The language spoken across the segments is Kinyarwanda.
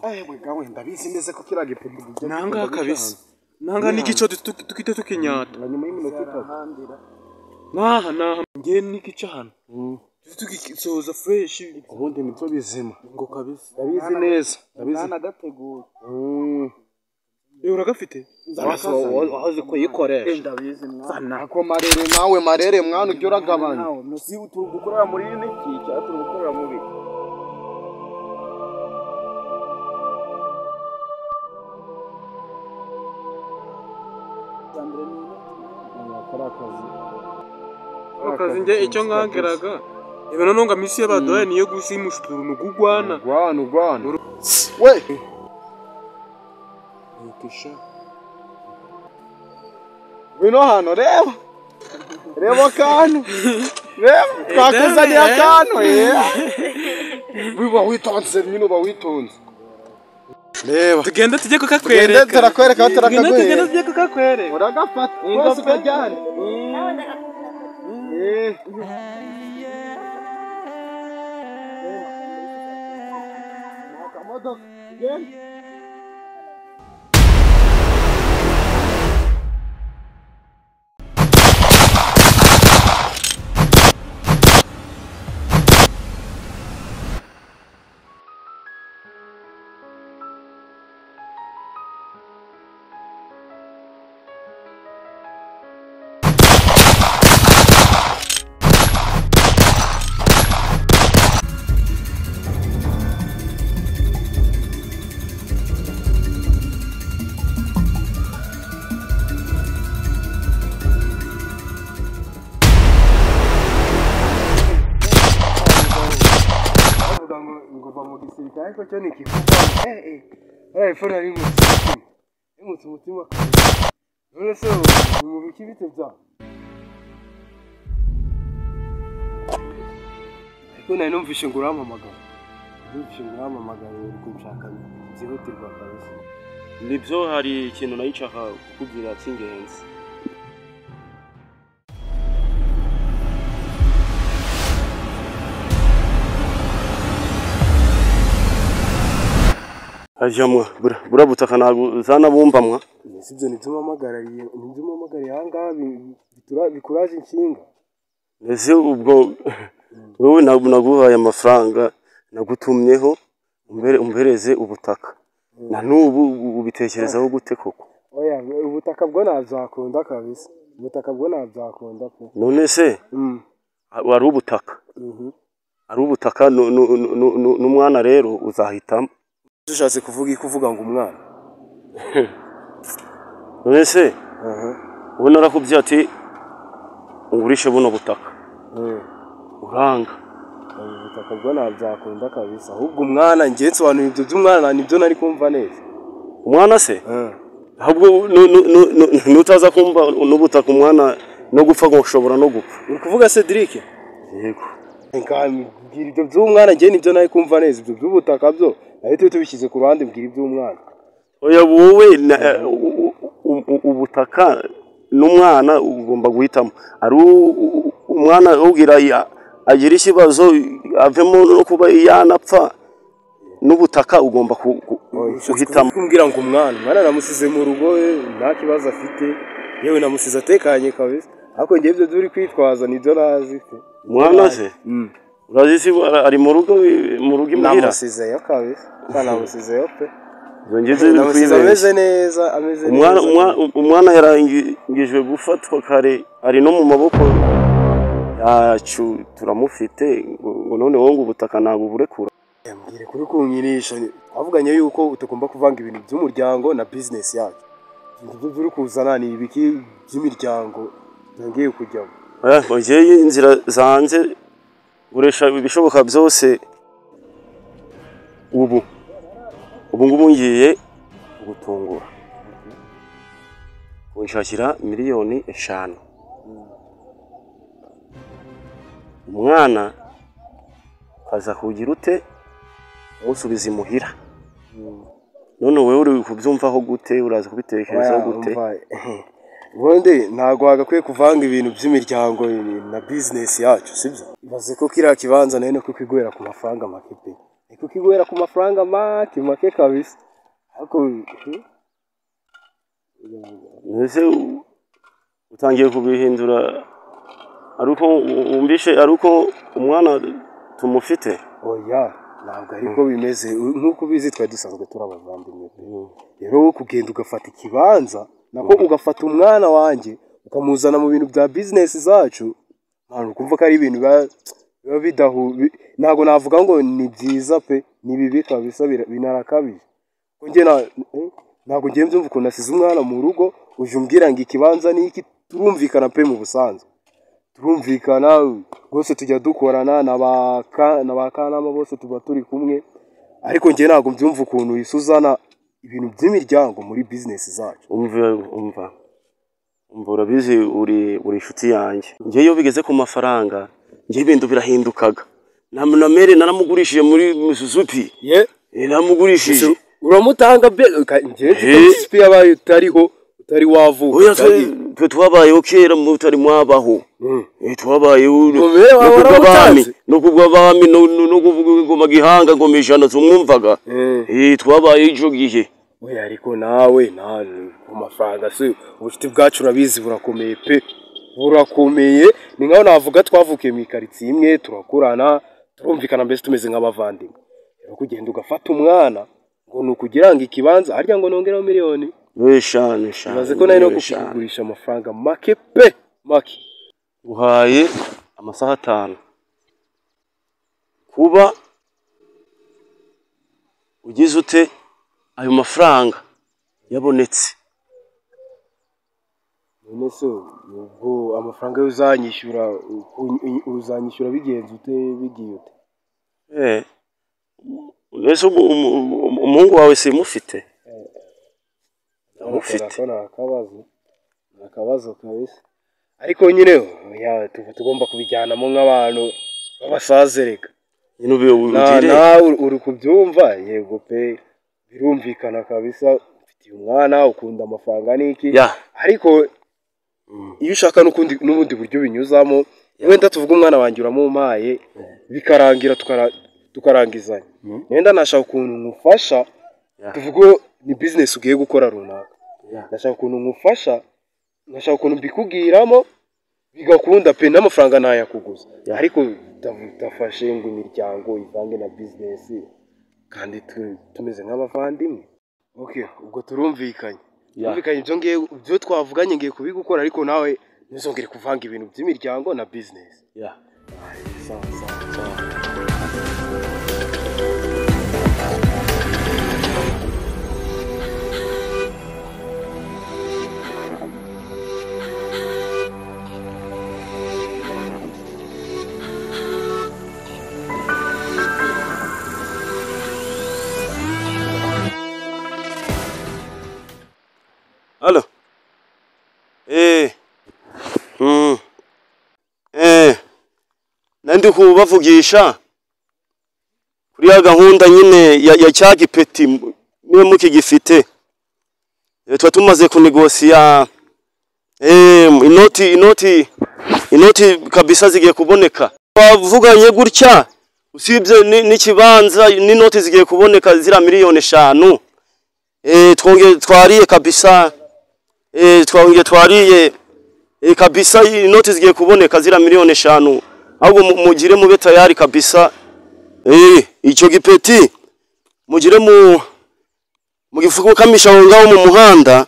Gawe ndabizi neza ko kiriya gipupe nanga kabisa. Nanga n'igico tukite tukinyata. Nyuma y'iminota 3. Naha naha ngiye n'igice hano. Tukisoza fresh ubundi nibyo bizima. Ngo kabisa. Ndabizi neza. Ndabizi. Nagateguye. Uragafite? Wahoze kuyikoresha. Ndabizi mwana. Ako marere nawe marere mwana ujye uragabanya. Si turi gukorera muri unity cyangwa turi gukorera mu biki? Akazi nge icyo nkageraga. Ebe nonga misi y'abadoye niyo gusimusha utuntu gugwana. Gwana ugwana. We. Kisha. Ngwino hano reba. Reba akantu. Reba twakuzaniye akantu. Uba witonze nyine uba witonze. Reba. Tugenda tujye kukakwereka. Tugenda turakwereka turakaguhera. Tugenda tujye kukakwereka. Uragafata. Rwose ukajyane. Akamodoka. Tugende. Ariko cyo ni kikuva ara iphone ari ngutse umutima none se mu biki bite bya ariko nari numvishe ngo urampamagara uri kunshaka byihutirwa kabisa. Nibyo hari ikintu nayishaka kukubwira cy'ingenzi. Ajamwa burabutaka ntabwo zanabumbamwa. Sibyo nibyo mpamagarariye ahangaha bikuraje inshinga. Ese ubwo wowe ntabwo naguhaye amafaranga nagutumyeho umbereze ubutaka na n'ubu ubitekerezaho gute koko? Oya ubutaka bwo ntabyakunda kabisa. Ubutaka bwo ntabyakunda pe. None se wari ubutaka ari ubutaka n'umwana rero uzahitamo. Ushatse kuvuga ikuvuga ngo umwana. None se ubu narakubwiye ati ungurishe buno butaka. Uranga. Ubutaka bwo ntabyakunda kabisa. Ahubwo umwana ngiye nsobanura ibyo by'umwana nibyo nari kumva neza. Umwana se? Ahubwo nutaza kumva n'ubutaka umwana no gupfa ngo ushobora no gupfa. Uri kuvuga Cedric? Yego. Mbwira ibyo by'umwana ngiye nibyo nari kumva neza ibyo by'ubutaka byo. Ahita tubishyize ku ruhande mbwira iby'umwana. Oya wowe ubutaka n'umwana ugomba guhitamo. Ari umwana ubwira agira ikibazo avemo no kuba yanapfa n'ubutaka ugomba guhitamo. Kumbwira ngo umwana namusize mu rugo nta kibazo afite yewe namusize atekanye kabisa. Ariko ngiye ibyo duri kwitwaza nibyo nazi. Umwana se? Urazi ari mu rugo imuhira. Namusizeyo kabisa. Namusizeyo pe. Namusize ameze neza ameze neza. Umwana yarangijwe gufatwa kare ari no mu maboko yacu turamufite ngo none wowe ngo ubutaka ntabwo burekura. Mbwire kuri kunyirisha twavuganye yuko utagomba kuvanga ibintu by'umuryango na business yacu. Ibyo byo kuzana ni ibiki by'imiryango ngiye kujyamo. Oya inzira zanze guresha ibishoboka byose ubu ngubu ngiye gutungura kunshakira miliyoni 5. Umwana kaza kugira ute umusubiza imuhira. None wewe uri kubyumvaho gute uraza kubitekerezaho gute? Ubundi ntago wagakwiye kuvanga ibintu by'imiryango na business yacu sibyo? Ibaze ko kiriya kibanza nayo no kwigwera ku mafaranga make pe. Ni kukiguhera ku mafaranga make make kabisa. Ariko Ese utangiye kubihindura ari uko wumvishe, ari uko umwana tumufite? Oya, ntabwo ariko bimeze. Nk'uko ubizi, twari dusanzwe turi abavandimwe pe. Rero wowe kugenda ugafata ikibanza, nako ugafata umwana wanjye ukamuzana mu bintu bya business zacu, ntabwo kumva ko ari ibintu biba ntabwo navuga ngo ni byiza pe, ni bibi kabisa, binarakabije. Ko njye ntabwo ngiye mbyumva ukuntu nasize umwana mu rugo, uje umbwira ngo ikibanza ni iki. Turumvikana pe, mu busanzwe turumvikana rwose, tujya dukorana na ba Kanama bose tuba turi kumwe, ariko njye ntabwo mbyumva ukuntu uhise uzana ibintu by'imiryango muri business zacu. Umva, umva, umva, urabizi uri inshuti yanjye. Njye iyo bigeze ku mafaranga, njye ibintu birahindukaga. Na mere naramugurishije muri Mississippi. Ye? Naramugurishije. Uramutanga be? Njye nzi ko Mississippi yabaye utariho, utari wavuka. Oya, utari twe twabayeho kera mutari mwabaho. Twabayeho Ngo mbere no wawe kubw'abami, waramutanze? no kubw'abami, no kuvuga ingoma gihanga, ngoma ijana tumwumvaga. Twabayeho ico gihe. Oya, ariko nawe ku mafaranga se, ubucuti bwacu urabizi burakomeye pe, burakomeye. Ni nkaho navuga twavukiye mu ikaritsiye imwe, turakurana, turumvikana, mbese tumeze nk'abavandimwe. Rero kugenda ugafata umwana ngo ni ukugira ngo ikibanza, harya ngo nongereho miliyoni 5, 5. Ibaze ko nari no 5. kukigurisha amafaranga make pe, make. Uhaye amasaha 5 kuba ugize ute ayo mafaranga yabonetse. None se ubwo amafaranga yo uzanyishyura, uzanyishyura bigenze ute, bigiye ute? Mbese umuhungu wawe simufite? Ndamufite. Ako ni akabazo, ni akabazo kabisa. Ariko nyine ya, tugomba kubijyanamo nk'abantu b'abasaza reka. Nyine ube ugire Nawe uri kubyumva, yego pe, birumvikana kabisa, ufitiye umwana, ukunda amafaranga n'iki, ariko iyo ushaka n'ukundi n'ubundi buryo binyuzamo, wenda tuvuga umwana wanjye uramumpaye bikarangira, tukarangizanya, wenda nashaka ukuntu ngufasha, tuvuge ni business ugiye gukora runaka, ndashaka ukuntu ngufasha, ndashaka ukuntu mbikubwiramo bigakunda pe, n'amafaranga ntayakuguza, ariko udafashe ngo imiryango ivange na business kandi tumeze nk'abavandimwe. Okay, ubwo turumvikanye. Turumvikanye, ibyo ngiye, ibyo twavuganye ngiye kubigukora, ariko nawe ntuzongere kuvanga ibintu by'imiryango na business. Sawa sawa sawa. Allo. Nandi kubavugisha kuri ya gahunda nyine ya cya gipeti niwe mukigifite. Tuba tumaze kunegosiya, inoti kabisa zigiye kuboneka. Twavuganye gutya, usibye n'ikibanza n'inoti zigiye kuboneka zira miliyoni 5. Twongeye twariye kabisa, twongeye twariye, kabisa inoti zigiye kuboneka zira miliyoni 5, ahubwo mugire mube tayari kabisa. Icyo gipeti mugire mu mugifukamisha aho ngaho mu muhanda,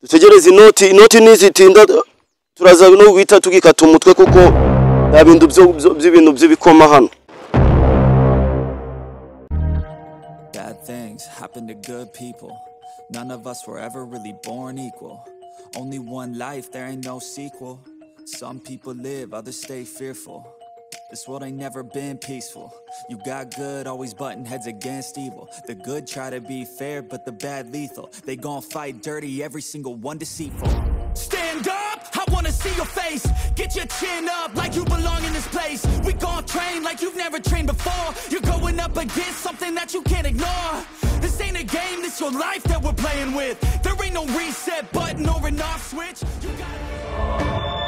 dutegereze inoti. Inoti nizitinda turaza no guhita tugikata umutwe, kuko nta bintu by'ibintu by'ibikoma hano. Bad things happen to good people. None of us were ever really born equal. Only one life, there ain't no sequel. Some people live, others stay fearful. This world ain't never been peaceful. You got good, always butting heads against evil. The good try to be fair, but the bad lethal. They gon' fight dirty, every single one deceitful. Stand up, I wanna see your face. Get your chin up like you belong in this place. We gon' train like you've never trained before. You're going up against something that you can't ignore. This ain't a game, this your life that we're playing with. There ain't no reset button or an off switch. You gotta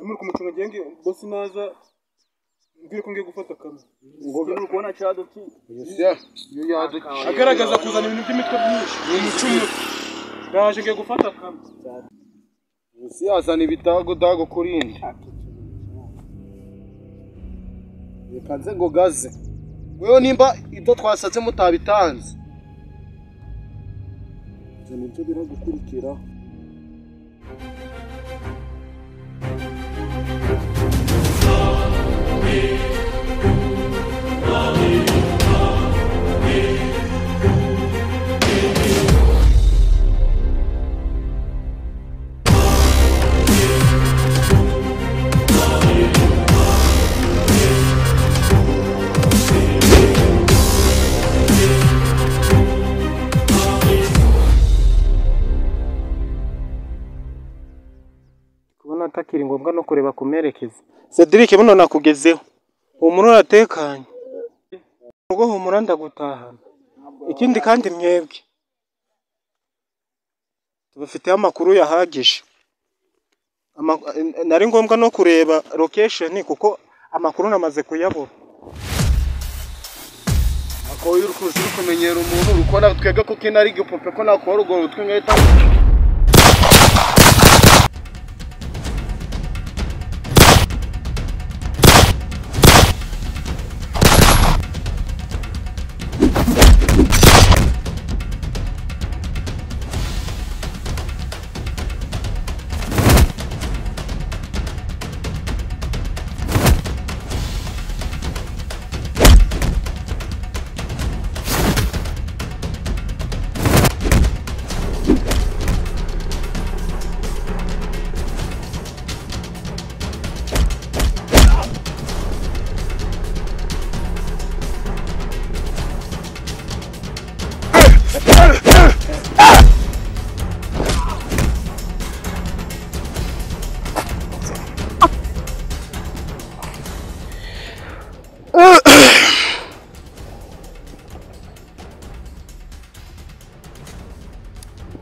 Muri kumucunga ngiye bosi naza mbwire ko ngiye gufata kamwe. Ngo kubona cyaduki. Iyo yaduki. Agaragaza kuzana ibintu by'imitwe byinshi. Ni umucumu. Ndaje ngiye gufata kamwe. Usi yazana ibitago dago kurindi. Reka nze ngo gaze. Wewe nimba ibyo twasatse mutabitanze. Ibyo nibyo biragukurikira. Atakiri ngombwa no kureba kumerekeza. Cedric buno nakugezeho. Humura uratekanye. Ubwo humura ndagutahana. Ikindi kandi mwebwe tubafiteho amakuru yahagije. Nari ngombwa no kureba location kuko amakuru namaze kuyabura. Ako yurukuzi rukumenyera umuntu rukona twega ko kinari gipope ko nakora ugo rutwe ngahita.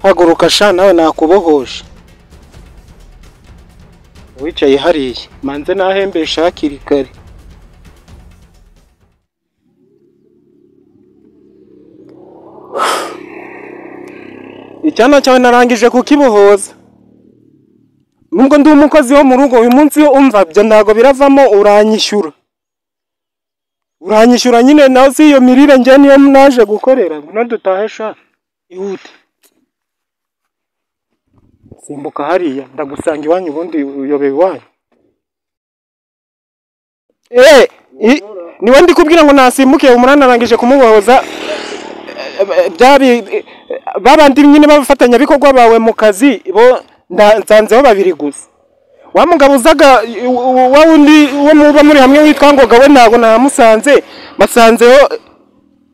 Haguruka sha nawe nakubohosha. Wicaye hariya manze nahembesha hakiri kare. Icyana cyawe narangije kukibohoza. Nubwo ndi umukozi wo mu rugo uyu munsi yo umva byo ntago biravamo uranyishyura. Uranyishyura nyine nawe si iyo mirire njye niyo naje gukorera. Ngwino dutahe sha. Ihute. Simbuka hariya ndagusanga iwanyu ubundi uyobeye iwanyu. Niwe ndi kubwira ngo nasimbuke umunani arangije kumubohoza. Byabi babandi nyine bafatanya bikorwa bawe mu kazi bo nsanzeho babiri gusa. Wa mugabo uzaga wa wundi wo muba muri hamwe witwa Ngoga we ntago namusanze, basanzeho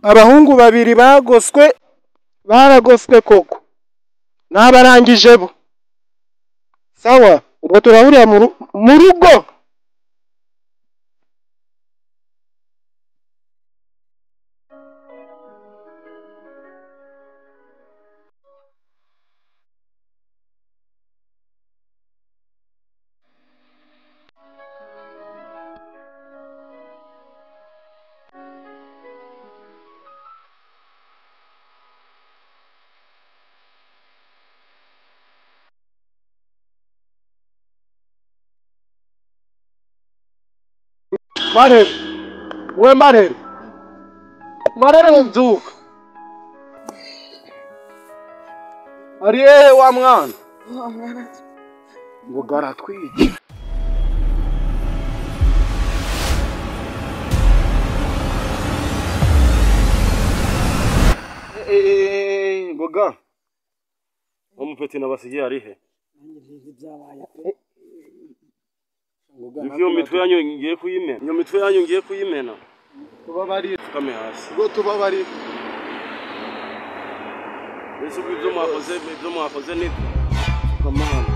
abahungu babiri bagoswe baragoswe koko. Nabarangije bo. Sawa, ubwo turahurira mu rugo. Marere, we marere, marere mbyuka. Ari hehe wa mwana? Ngo garatwike. Ngoga. Umupeti nabasigiye ari he? Iyo mitwe yanyu ngiye kuyimena. Iyo mitwe yanyu ngiye kuyimena. Tubabari kame hasi. Ngo tubabari. Yesu ibyo mwakoze ni kamana.